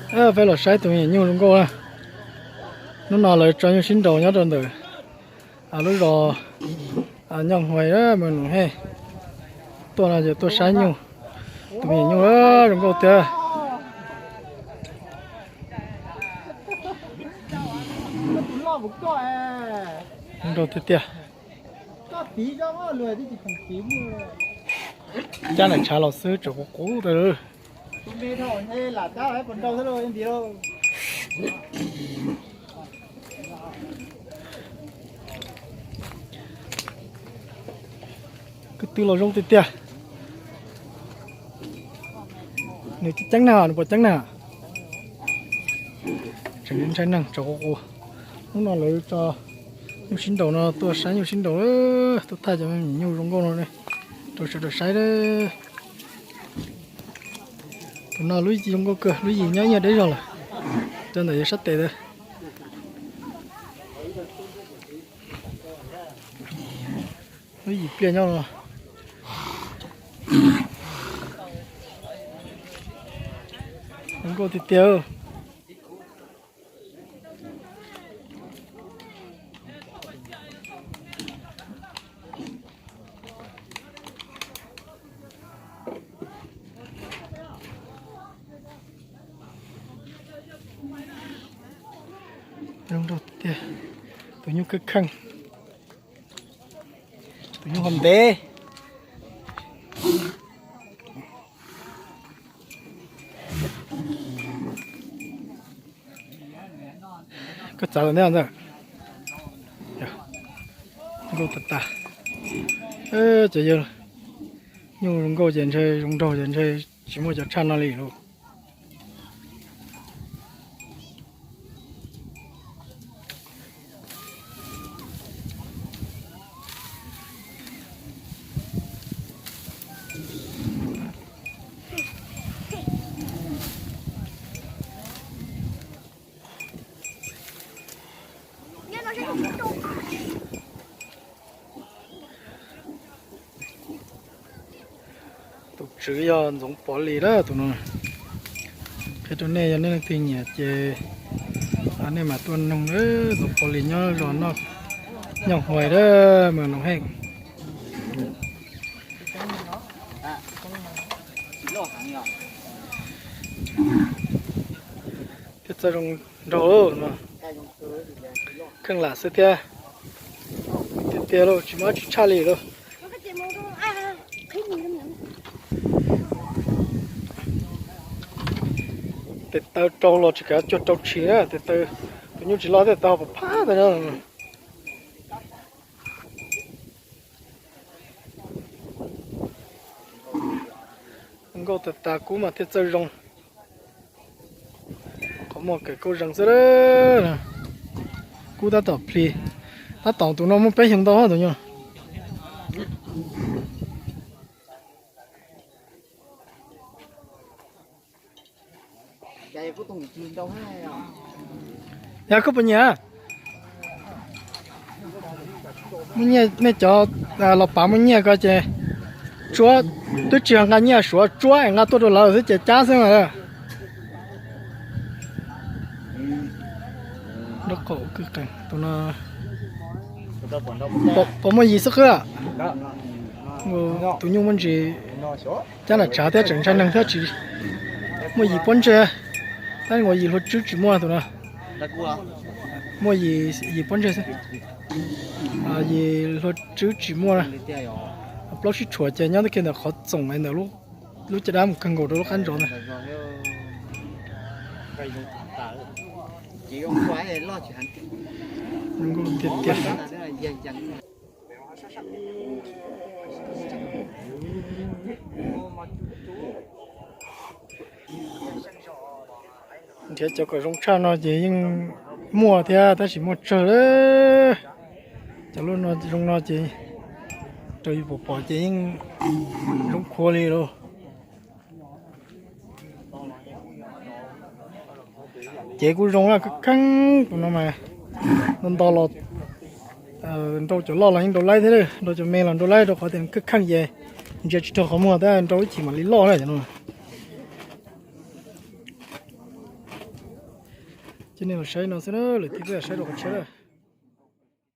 Peb los saib tus me nyuam nyuj zoo nkauj na. Hnub no lawv tso nyuj sib nraus nyob rau ntawm lub zos Nyob Huais, Moos Noom Hej. Tuaj no ces tuaj saib nyuj. Tus me nyuam nyuj zoo nkauj tiag. Zoo nkauj tiag tiag. Cab nram tshav los xwb tseem qub qub tag. Kwv tw los zoo tiag tiag. Nws ceeb ceeb na, nws puas ceeb na? Tseem ntshai neeg tseem qus qus. Hnub no lawv tso nyuj sib nraus no tuaj saib nyuj sib nraus, tuaj thaij cov me nyuam nyuj zoo nkauj no rau sawv daws saib. Tus no lub zoo nkauj kawg, lub yim nyob ib nyuag deb zog lawm, rau ntawm yog sab tes ntawd. Lub yim pliaj nyob no. Zoo nkauj tiag tiag. Zoo nkauj tiag. Tus nyuj kheej kheej. Tus nyuj ho ntev. Koj txav ntawm ntej ntag. Nkauj tas tas. Cov yawg nyuj zoo nkauj ces ntshe zoo nraug ces ntshe tsis muaj cov tshaj no li lauj. Tus tswv yog Ntxoov Pov Lis lawm tus no. Qhia rau nej, yog nej leej twg nyiam ces nej mam tuaj noog. Ntxoov Pov Lis nyob zos Nyob Huais lawm, Moos Noom Hej. Thiab txawj zoo nraug, kheej lam xwb thiab. Tiag tiag lauj, tsis muaj dab tsi tshaj li lauj. Tes taw rau los tsis kav cuag rau tshis na, tes taw tus nyuj tsis loj tes taw ho phab tag no. Nkauj tas tas, kub mas thiaj txawj zoo. Qhov muag kawm kauj zees xwb. Kub tab tom plis, tab tom tus no muaj peb xyoos ntau tus nyuj. Yog koj puas nyiam? Muaj nyiaj, nej cov los pav muaj nyiaj ko ces tsuab, twb tsis nqa nyiaj Suav, tsuab es nqa tuaj rau lawv xwb ces cab xwb mas. Nraub qaum kwj qees tus no, puas muaj yim xwb qwb? Tus nyuj muaj ntsis, cab nram tshav thiab tseem ntshai neeg thiab tsis muaj yim pob ntseg. Tab ua yim hlua tswb tsis muaj tus no. Muaj yim pob ntseg xwb. Yim hlua tswb tsis muaj. Plaub sib tshuam ces nyob tib kiag ntawm qhov txoom ntawm lub caj dab mus kawg nkaus rau lub qab ntsov ntag. Tiag tiag. Nrhiav cov kom zoo tshaj no ces yeej muaj thiab tab sis muaj tsawg lawm. Cov lub no zoo no ces raws yus pom pom ces yeej zoo khuav li lauj. Cev kuj zoo na, kheej kheej tus no mas nto nto los nrau cov loj los yeej nrau laib thiab, nrau cov me los nrau laib rau qhov tias kheej kheej ces ntsia tsis raug qhov muag tab nrau ib chim mam li loj na cov no. Coj nej los saib no xwb na, lwm tiam peb saib rau qhov tshiab na.